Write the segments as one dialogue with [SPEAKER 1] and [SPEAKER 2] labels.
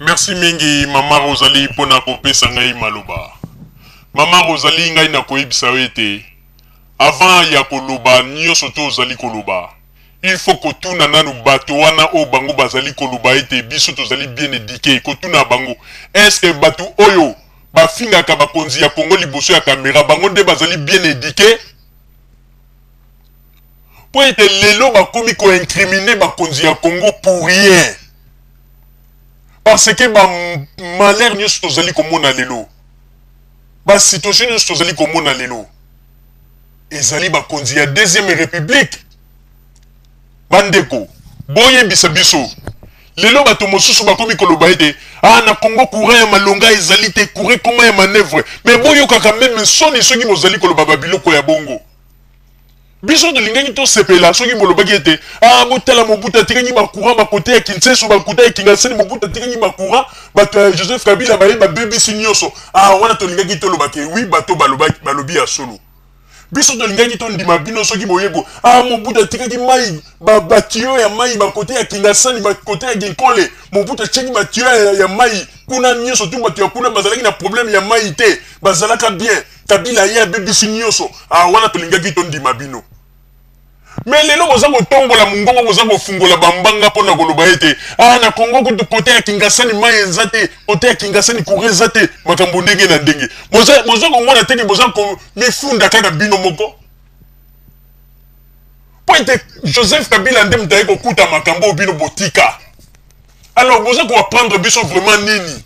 [SPEAKER 1] Merci mingi mama Rosalie mpo na kopesa ngai maloba. Mama Rosalie, ngai nakoyebisa yo ete avant ya koloba nyonso to ozali koloba, il faut kotuna nanu bato wana oyo bango bazali koloba ete biso tozali bien eduque, kotuna bango est-ce que bato oyo bafingaka bakonzi ya Congo liboso ya kamera bango nde bazali bien eduque? Mpo ete lelo bakomi ko incriminer bakonzi ya Congo pour rien. Parce que ba malheur nyonso tozali komona lelo, ba situation nyonso tozali komona lelo, ezali bakonzi ya deuxième république. Bandeko, boyebisa biso lelo bato mosusu bakomi koloba ete ah, na Congo courant ya malonga ezali te, courant ekoma ya manœuvre. Mais boyokaka meme soni soki bozali koloba ba biloko ya bongo. Biso tolingaki tosepela soki bolobaki ete ah, botala Mobutu atikaki ba courant ba kote ya Kinseso, ba kote ya Kingasani, Mobutu atikaki ba courant, bato ya Joseph Kabila baye babebisi nyonso. Ah, wana tolingaki toloba ke oui, bato balobaki, balobi ya solo. Biso tolingaki tondima bino soki boyebo ah, Mobutu atikaki mai ba, ba tuyau ya mai ba kote ya Kingasani, ba kote ya Ginkole, Mobutu atiaki ba tuyau ya mai kuna nyonso tu, bato ya kuna bazalaki na problème ya mai te, bazalaka bien. Kabila ye abebisi nyonso. Ah, wana tolingaki tondima bino. Mais lelo boza kotombola mongongo, boza kofungola bambanga mpo na koloba ete ah, na Congo kutu kote ya Kingasani mai eza te, kote ya Kingasani courant eza te, makambo ndenge na ndenge. Boza, boza komona te ke boza komifunda kaka bino moko. Mpo ete Joseph Kabila nde moto aye kokuta makambo oyo bino botika. Alors boza koapprendre biso vraiment nini?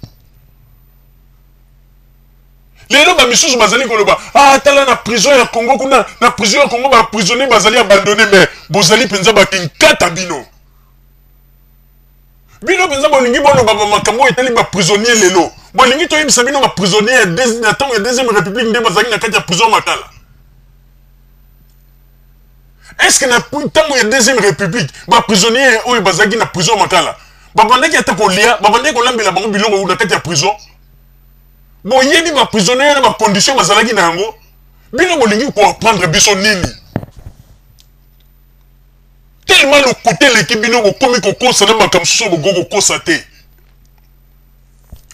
[SPEAKER 1] Lelo ba misusu bazali koloba ah, tala na prison ya Congo kuna, na prison ya Congo ba prisonniers bazali abandonne. Mais bozali mpenza bakinkata bino. Bino mpenza bolingi boloba ba makambo oyo etali ba prisonniers lelo. Bolingi toyebisa bino ba prisonniers ya na ntango ya deuxième république nde bazalaki na kati ya prison Makala. Est-ce que na ntango ya deuxième république ba prisonniers oyo bazalaki na prison Makala babandaki ata kolia, babandaki kolambela bango biloko na kati ya prison? Boyebi ba prisonniers na ba conditions bazalaki na yango? Bino bolingi ko apprendre biso nini? Tellement lokuta eleki bino, bokomi kokosa na makambo mosusu bokoki kokosa te.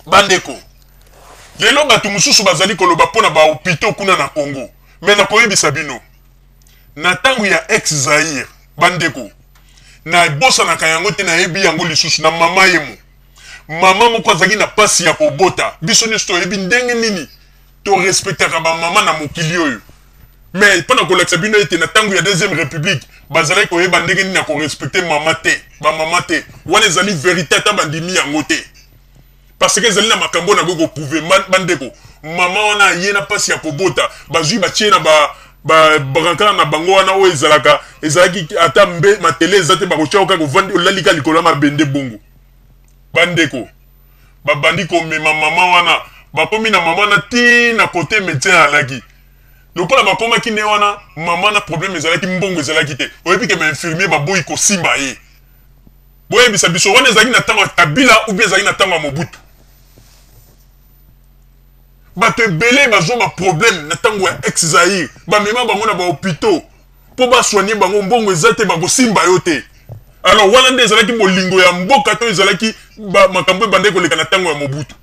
[SPEAKER 1] Bandeko, lelo bato mosusu bazali koloba mpo na ba hôpitaux kuna na Congo, mais nakoyebisa bino na ntango ya ex Zaïre, bandeko, nabosanaka yango te, nayebi yango lisusu na mama yemo. Mama moko azalaki na pasi ya kobota. Biso nyonso toyebi ndenge nini to respectaka ba mama na mokili oyo. Mais mpo na kolakisa bino ete na ntango ya deuxième république bazalaki koyeba ndenge nini ya ko respecter mama te, ba mama te. Wana ezali verite ata bandimi yango te. Parce que ezali na makambo oyo nakoki ko prouver. Bandeko, mama wana aye na pasi ya kobota, bazwi batie na ba ba brancard na bango wana oyo ezalaka, ezalaki ata mbe matele eza te, bakotia yo kaka ovandi olali kaka likolo ya mabende bongo. Bandeko, babandi komema mama wana, bakomi na mama wana ti na kote medecin alaki. Lokola bakomaki ne wana, mama na problème ezalaki mbongo ezalaki te. Oyebi ke ba infirmier baboyi kosimba ye. Boyebisa biso wana ezalaki na tango ya Kabila ou bien ezalaki na tango ya Mobutu? Bato ebele bazwa ba problème na tango ya ex Zaïre, bamema bango na ba hôpitaux po ba soigner bango, mbongo eza te, bakosimba yo te. Alors wana nde ezalaki bolingo ya mboka to ezalaki ba makambo ebandaki koleka na tango ya Mobutu?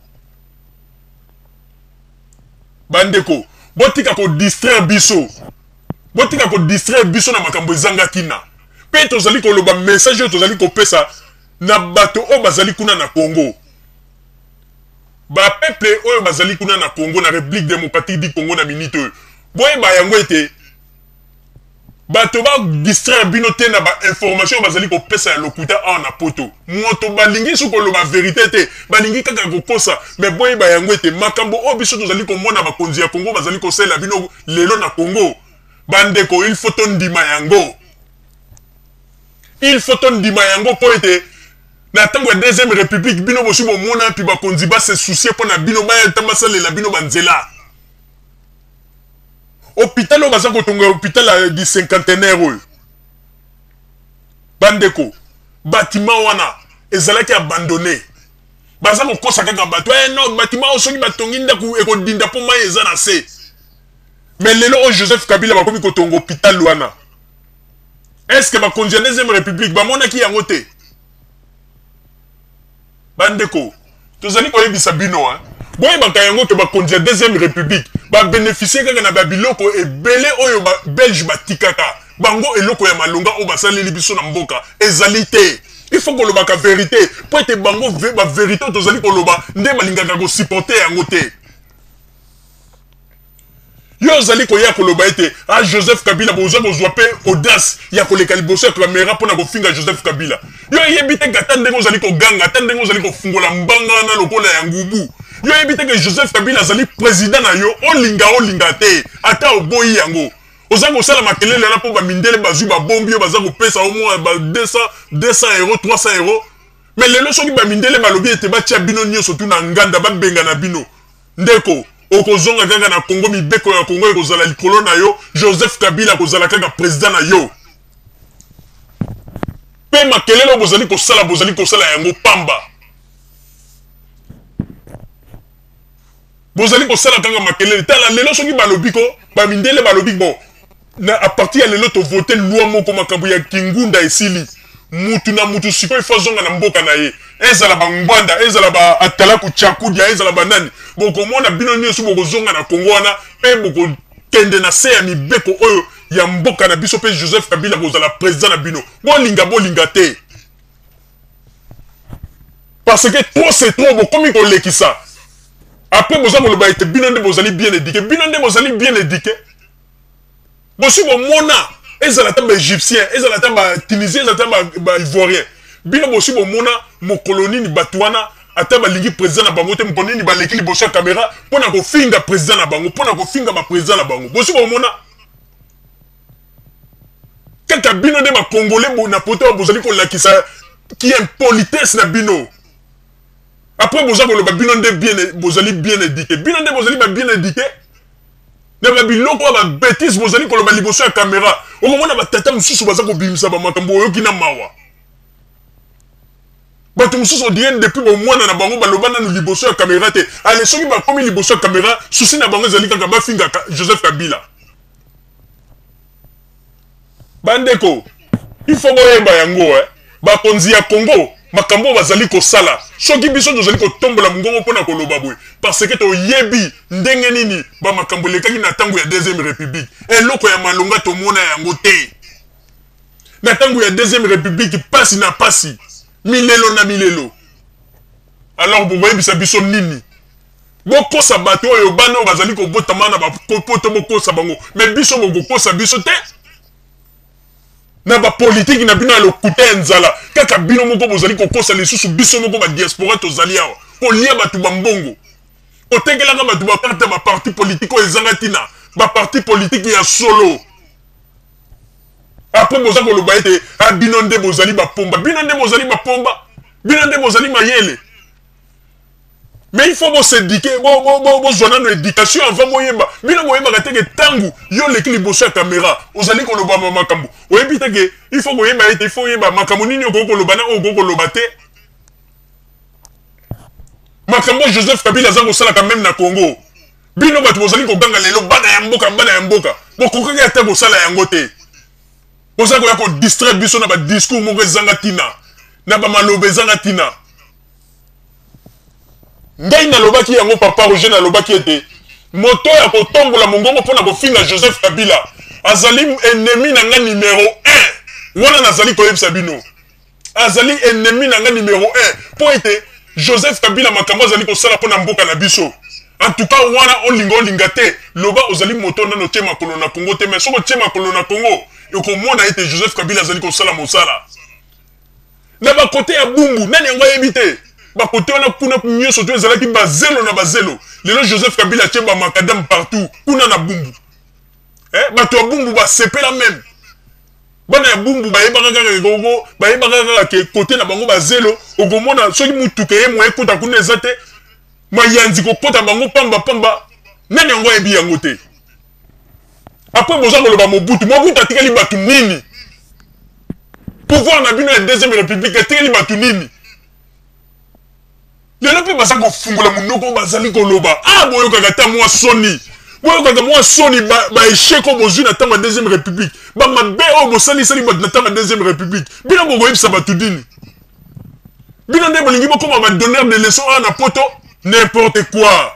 [SPEAKER 1] Bandeko, botika ko distraire biso, botika ko distraire biso na makambo ezanga tina. Pe tozali koloba message oyo tozali kopesa na bato oyo bazali kuna na Congo. Ba peuple oyo bazali kuna na Congo, na République démocratique du Congo na minute oyo, boyeba yango ete bato ba distraire bino te na ba information bazali kopesa ya lokuta awa na poto. Moto balingi soki koloba verite te, balingi kaka kokosa. Mais boyeba yango ete makambo oyo biso tozali komona bakonzi ya Congo bazali kosalela bino lelo na Congo, bandeko, il faut tondima yango. Il faut tondima yango mpo ete na ntango ya deuxième république bino bosi bomona mpi bakonzi ba se soucier mpo na bino, baya ntango basalela bino banzela. Hôpital oyo baza kotonga, hôpital ya du cinquantenaire oyo, bandeko, bâtiment wana ezalaki abandonné. Baza kokosa kaka bato, non, bâtiment oyo soki batongi ndako ekodinda mpo mai eza na se. Mais lelo oyo Joseph Kabila bakomi kotonga hôpital wana, est-ce que bakonzi ya deuxième république bamonaki yango te? Bandeko, Tozali koyebisa bino hein. Boyebaka yango ke bakonzi ya deuxième republique ba beneficier kaka na ba biloko ebele oyo ba belge batikaka bango. Eloko ya malonga oyo basaleli biso na mboka ezali te. Il faut kolobaka verite po ete bango ba verite oyo tozali koloba nde balingaka ko supporter yango te. Yo ozali koya koloba ete ah Joseph Kabila, boza kozwa pe audace ya koleka liboso ya camera pona kofinga Joseph Kabila. Yo oyebi te ata ndenge ozali koganga, ata ndenge ozali kofungola mbanga wana lokola ya ngubu. Yo oyebi te ke Joseph Kabila azali president na yo, olinga olinga te, ata oboyi yango. Oza kosala makelele wana po ba mindele bazwi babombi yo, baza kopesa yo mwa ba 200, 200 euros, 300 euros. Mais lelo soki ba mindele balobi ete batia bino nionso tu na nganda, babengana bino. Ndeko, okozonga kaka na Congo, mibeko ya Congo ekozala likolo na yo, Joseph Kabila akozala kaka president na yo. Pe makelele oyo bozali kosala, bozali kosala yango pamba. Bozali kosala kaka makelele. Tala lelo soki balobi ko, ba mindele balobi bon, na à partir ya lelo to voter loi moko makambo ya kingunda esili. Mutu na mutu sikoyo il faut azonga na mboka na ye. Ezala ba Ngbanda, ezala ba Atalaku Ciakudia, ezala ba nani. Bokomona bino nionso bokozonga na Congo wana pe bokokende na se ya mibeko oyo ya mboka na biso pe Joseph Kabila akozala president na bino. Bolinga bolinga te. Parce que trop c'est trop, bokomi kolekisa. Après boza koloba ete bino nde bozali bien eduquer. Bino nde bozali bien eduquer. Bosi bomona ezala ata ba egyptien, ezala ata ba tunisien, ezala ata ba ivoirien. Bino bosi bomona mokolo nini batu wana ata balingi president na bango te, mokolo nini baleki liboso ya camera pona kofinga president na bango, pona kofinga ba president na bango. Bosi bomona? Kaka bino nde ba congolais bo na poto bozali kolakisa ki impolitesse na bino. Après boza koloba bino nde bien bozali bien eduquer. Bino nde bozali ba bien eduquer. Na ba biloko ya ba betises bozali koloba liboso ya camera. Okomona ba tata mosusu baza kobimisa ba makambo oyoki na mawa. Bato mosusu on dirait depuis bomwana na bango baloba nanu liboso ya camera te. Allez soki bakomi liboso ya camera souci na bango ezali kaka bafinga Joseph Kabila. Bandeko, il faut boyeba yango eh. Bakonzi ya Congo makambo oyo bazali kosala, soki biso tozali kotombola mongongo mpo na koloba boye, parce que toyebi ndenge nini ba makambo elekaki na tango ya deuxième republique. Eloko ya malonga tomona yango te. Na tango ya deuxième republique pasi na pasi, milelo na milelo. Alors bokoyebisa biso nini? Bokosa bato oyo bana oyo bazali kobotama na ba poto bokosa bango mais biso bokokosa biso te na ba politique na bino ya lokuta ya nzala kaka bino moko bozali kokosa lisusu biso moko ba diaspora tozali awa kolia bato ba mbongo kotekelaka bato ba carte ya ba parti politique oyo ezanga ntina ba parti politique ya solo apres boza koloba ete ah, bino nde bozali bapomba bino nde bozali bapomba bino nde bozali mayele. Mais il faut bo s'eduquer, bo bo bo bozwa nano education avant boyeba. Bino boyebaka te ke tangu yo oleki liboso ya camera ozali koloba ma makambo. Oyebi te ke il faut koyeba ete il faut oyeba makambo nini okoki koloba na oyo okoki koloba te. Makambo Joseph Kabila aza kosala quand même na Congo. Bino bato bozali koganga lelo bana ya mboka bana ya mboka. Bokokaki ata kosala yango te. Boza koya ko distraire biso na ba discours moko ezanga tina. Na ba maloba ezanga tina. Ngai nalobaki yango papa Roger nalobaki ete moto oyo akotombola mongongo mpo na kofinga Joseph Kabila azali ennemi na nga numero 1 wana nazali koyebisa bino azali ennemi na nga numero 1 mpo ete Joseph Kabila makambo azali kosala mpo na mboka na biso en tout cas wana olinga olinga te loba ozali moto nano otie makolo na Congo te mais soki otie makolo na Congo okomona ete Joseph Kabila azali kosala mosala Na ba cote ya Bumbu, nani yango ayebi te? Ba cote wana kuna nyoso to ezalaki ba zelo na ba zelo. Lelo Joseph Kabila atie ba macadam partout kuna na Bumbu. Eh, bato ya Bumbu ba sepela meme. Bana ya Bumbu bayebaka kaka koko, bayebaka kaka ke cote na bango ba zelo, okomona soki mutuka eye moyen ekota kuna eza te. Mayanzi kokota bango pamba pamba. Nani yango ayebi yango te? Après boza koloba Mobutu, Mobutu atikali batu nini? Pouvoir na bino ya deuxième république etikeli batu nini? Lelo mpe baza kofungola monoko bazali koloba ah boyokaka ata mwa soni boyokaka mwa soni ba échec oyo bozwi na ntango ya deuxième république ba mabe oyo bosalisali bato na ntango ya deuxième république bino bokoyebisa bato nini? Bino nde bolingi bokoma ba donneur de leçon awa na poto? N'importe quoi.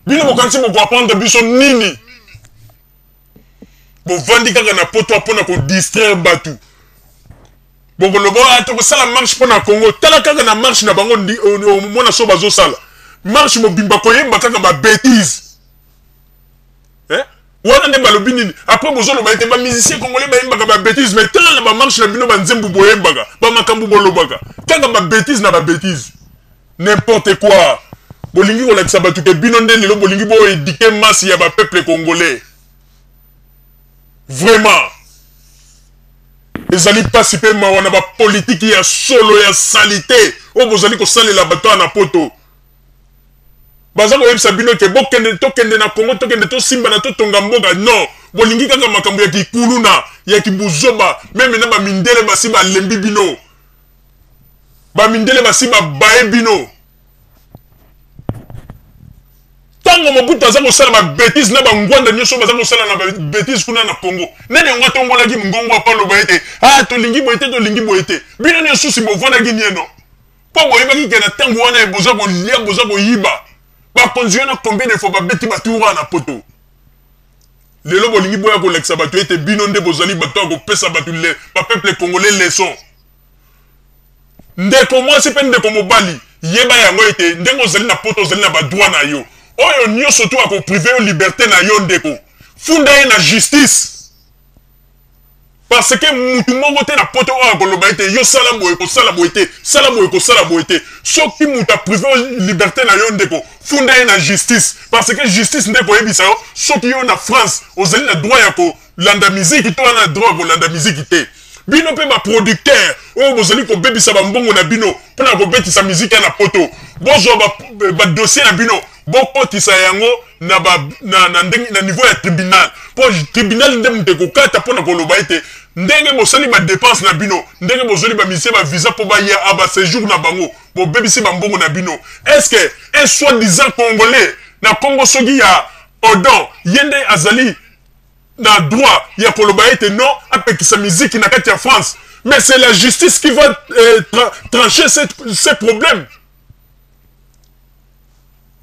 [SPEAKER 1] Bino bokanisi boko apprendre biso nini? Bovandi kaka na poto mpo na ko distraire bato. Bokoloba ah, tokosala marche mpo na Congo. Tala kaka na marche na bango omona so bazosala marche mobimba koyemba kaka ba bêtises. Eh? Wana nde balobi nini? Après bozoloba ete ba musiciens congolais bayembaka ba bêtises, mais tala na ba marche na bino ba nzembo boyembaka, ba makambo bolobaka, kaka ba bêtises na ba bêtises. N'importe quoi. Bolingi kolakisa bato ke bino nde lelo bolingi bo éduquer masse ya ba peuple congolais. Vraiment. Ezali pasi pe mawa na ba politiki ya solo ya salite oyo bozali kosalela bato awa na poto. Baza koyebisa bino ke bokende, tokende na Congo, tokende tosimbana, totonga mboka. Non, bolingi kaka makambo ya kikuluna, ya kibuzoba. Meme na ba mindele basi balembi bino. Ba mindele basi babaye bino. Tango Mobutu aza kosala ba bêtises na ba Ngwanda nyonso baza kosala na ba bêtises kuna na Congo. Nani yango atongolaki mongongo apa loba ete ah tolingi boye te, tolingi boye te. Bino nyonso si bovandaki nie non? Po boyebaki ke na tango wana boza kolia, boza koyiba. Bakonzi wana combien de fois babeti ba tour wana na poto? Lelo bolingi boya kolakisa bato ete bino nde bozali bato ya kopesa bato le, ba peuple congolais leçon. Ndeko mwasi pe ndeko mobali, yeba yango ete ndenge ozali na poto ozali na ba droit na yo. Oyo nyoso tu ako priver yo liberte na yo ndeko, funda ye na justice. Parce que mutu moko te na poto oyo akoloba ete yo sala boye kosala boye te, sala boye kosala boye te. Soki mutu a priver yo liberte na yo ndeko, funda ye na justice. Parce que justice nde ekoyebisa yo soki yo na France ozali na droit ya kolanda miziki to na droit ya kolanda miziki te. Bino pe ba producteurs oyo bozali kobebisa ba mbongo na bino pona kobetisa miziki ya na poto, bozwa ba dossier na bino bokotisa yango na ba na na ndenge na niveau ya tribunal, po tribunal nde moto ekokata pona koloba ete ndenge bosali ba depenses na bino, ndenge bozweli ba musiciens ba visa po baya a ba sejour na bango, bobebisi ba mbongo na bino. Est-ce que un soi-disant congolais na kombo soki ya Odon ye nde azali na droit ya koloba ete non apekisa miziki na kati ya France? Mais c'est la justice qui va trancher ce problème.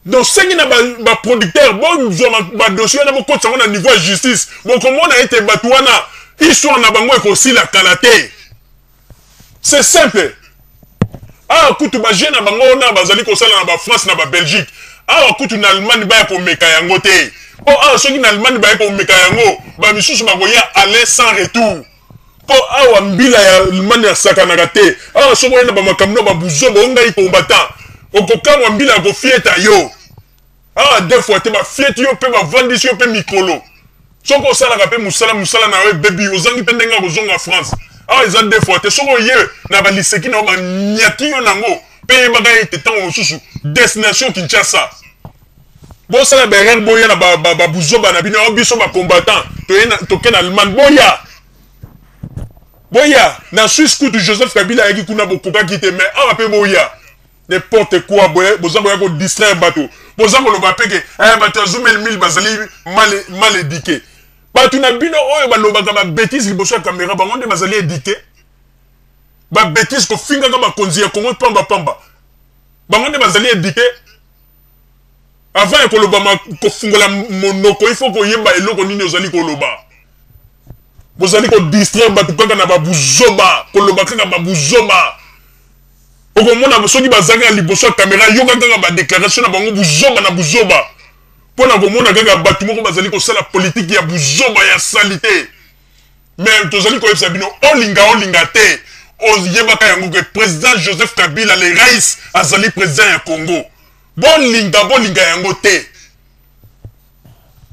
[SPEAKER 1] Donc sengi na ba producteur bozwa ba dossier wana bokotisa yango na niveau ya justice, bokomona ete bato wana histoire na bango ekosila kala te. C'est simple. Awa kutu ba jeu na bango wana bazali kosala na ba France na ba Belgique. Awa kutu na Allemagne baya komeka yango te. Po awa soki na Allemagne baya komeka yango, ba misusu bakoya aller sans retour. Po awa mbila ya Allemagne asakanaka te. Awa soki oye na ba makambo na ba buzoba, o ngai combattant, okokamwa mbila ya kofieta yo. Awa deux fois te ba fieti yo pe bavandisi yo pe mikolo. Soki osalaka pe musala, musala na yo ebebi, ozangi pe ndenge ya kozonga France. Awa eza deux fois te. Soki oye na ba liseki na yo ba nyati yo nango, pe yebaka ete tango mosusu destination Kinshasa. Bosala ba erreur, boya na ba buzoba na bino, biso ba combattant toye na, toke na Allemagne, boya. Boya na Suisse kutu Joseph Kabila ayaki kuna bokokaki te, mais awa pe boya. N'importe quoi, boye boza koya ko distraire bato. Boza koloba pe ke bato ya Zumel 1000 bazali mal éduqué. Bato na bino oyo balobaka ba bêtises liboso ya caméra, bango nde bazali éduqué. Ba bêtises kofingaka bakonzi ya Congo pamba pamba. Bango nde bazali éduqué. Avant ya koloba kofungola monoko, il faut koyeba eloko nini ozali koloba. Bozali ko distraire bato kaka na ba buzoba, koloba kaka ba buzoba. Okomona soki bazalaki na liboso ya kamera, yoka kaka ba declaration na bango buzoba na buzoba. Pona komona kaka bato moko bazali kosala politique ya buzoba ya salite. Mais tozali koyebisa bino, olinga olinga te, oyebaka yango ke président Joseph Kabila le Rais azali président ya Congo. Bolinga bolinga yango te.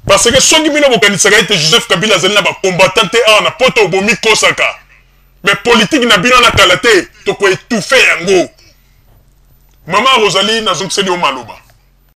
[SPEAKER 1] Parce que soki bino bokanisaka ete Joseph Kabila azali na ba combattant te awa na poto, bomikosaka. Mais politique na bino na kala te, toko étouffer yango. Maman Rosalie, nazongiseli yo maloba.